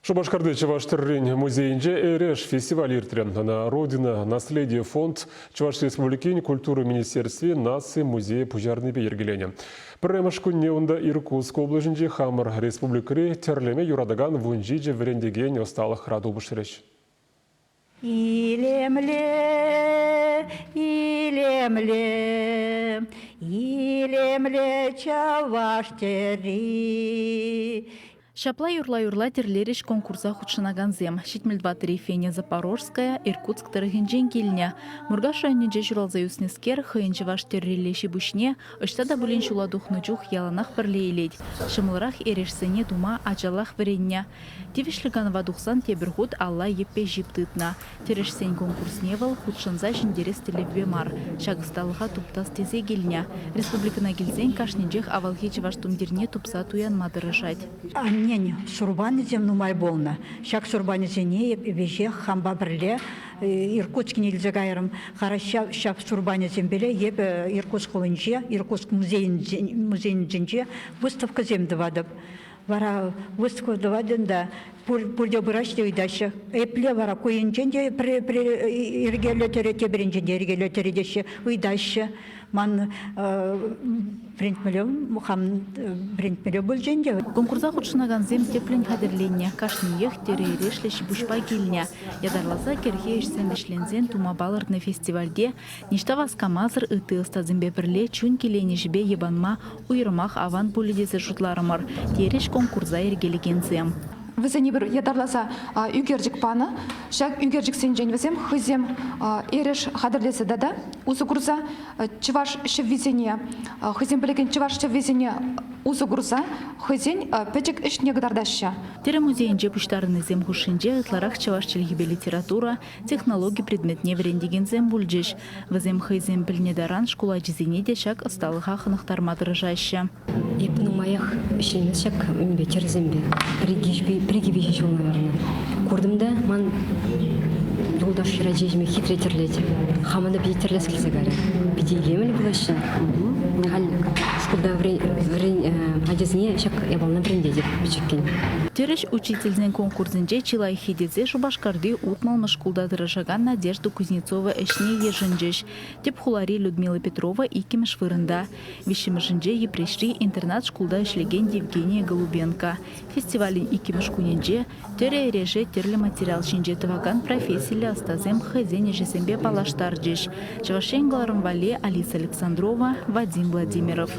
Шупашкарти Чӑваш тӗррин музейӗнче Эреш фестиваль иртрӗ. Ӑна Родина. Наследие фонд Чӑваш Республикин культура министерстви наци музейӗ пуҫарнипе йӗркеленӗ. Пӗрремӗш кунне унта Иркутск облаҫӗнчи хамӑр республикӑри тӗрлеме юратакан 17 вӗрентекен ӑсталӑхра тупӑшрӗҫ. Илемле, илемле, илемле чӑваш тӗрри. Ҫапла юрла-юрла тӗрлерӗҫ конкурса хутшӑнакансем. 74-ри Феня Запорожская Иркутск тӑрӑхӗнчен килнӗ. Муркаш районӗнче ҫуралса ӳснӗскер хӑйӗн чӑваш тӗрриллӗ ҫи-пуҫне ӑҫта та пулин ҫула тухнӑ чух яланах пӗрле илет. Ҫӑмӑлрах эрешсене тума ачаллах вӗреннӗ. Тивӗҫлӗ канӑва тухсан тепӗр хут алла йӗппе ҫип тытнӑ. Тӗрӗшсен конкурсне вӑл хутшӑнса ҫӗнтерес тӗллевпе мар, ҫак ӑсталӑха туптас тесе килнӗ. Республикӑна килсен кашнинчех авалхи чӑваш тумтирне тупса туянма тӑрӑшать. Аннен сурпанӗсем нумай пулнӑ. Ҫак сурпанӗсене эп веҫех хампа пӗрле Иркутскине илсе кайрӑм. Хара ҫав сурпанӗсемпеле эпӗ Иркутск хулинче, Иркутск музейӗнче выставкӑсем тӑватӑп. Вара выставка тӑватӑн та пурте пыраҫ те ыйтаҫҫӗ. Епле вара ку енчен те йӗркеллӗ тӗрӗ, тепӗр енчен те йӗркеллӗ тӗрӗ теҫҫӗ, ыйтаҫҫӗ. Ман вӗрентмелле, хам вӗрентмелле пулчӗ ӗнтӗ. Конкурса хутшӑнакансем тӗплӗн хатӗрленнӗ. Кашниех тӗрӗ-эрешлӗ ҫи-пуҫпа килнӗ. Ятарласа кӗрхи ӗҫсем вӗҫленсен тума палӑртнӑ фестивальте Ниҫта васкамасӑр ытти ӑстасемпе пӗрле чун киленӗҫӗпе йӑпанма уйрӑмах аван пулӗ тесе шутларӑмӑр, терӗҫ конкурса йӗркелекенсем. Вӗсене пӗр ятарласа ӳкерчӗк панӑ. Ҫак ӳкерчӗксенчен вӗсем хӑйсем эреш хатӗрлесе тата усӑ курса чӑваш ҫӗввисене, хӑйсем пӗлекен чӑваш ҫӗввисене усӑ курса хӑйсен пӗчӗк ӗҫне кӑтартаҫҫӗ. Тӗрӗ музейӗнче пуҫтарӑннисем хушшинче ытларах чӑваш чӗлхипе литература, технологи предметне вӗрентекенсем пулчӗҫ. Вӗсем хӑйсем пӗлнӗ таран шкул ачисене те ҫак ӑсталӑха хӑнӑхтарма тӑрӑшаҫҫӗ. Эп нумаях ӗҫлемест ҫак мӗнпе тӗрӗсемпе. Пӗр-икӗ виҫӗ ҫул, наверное. Куртӑм та ман юлташ хӗрачи ҫиме хитре тӗрлет. Хамӑн та питӗ тӗрлес килсе кайрӗ. Питӗ илемлӗ пулаҫҫӗ. Халь шкулта ачасене ҫак япалана вӗрентетӗп пӗчӗккӗн. Тӗрӗҫ учительсен конкурсӗнче чи лайӑххи тесе Шупашкарти 60-мӗш шкулта тӑрӑшакан Надежда Кузнецова ӗҫне йышӑнчӗҫ. Тӗп хулари Людмила Петрова иккӗмӗш вырӑнта. Виҫҫӗмӗшӗнче Йӗпреҫри интернат-шкулта ӗҫлекен Евгения Голубенко. Фестивалӗн иккӗмӗш кунӗнче тӗрӗ-эреше тӗрлӗ материал ҫинче тӑвакан профессиллӗ ӑстасем хӑйсен ӗҫӗсемпе паллаштарчӗҫ. Чӑваш Ен кӑларӑм валли Алиса Александрова, Вадим Владимиров.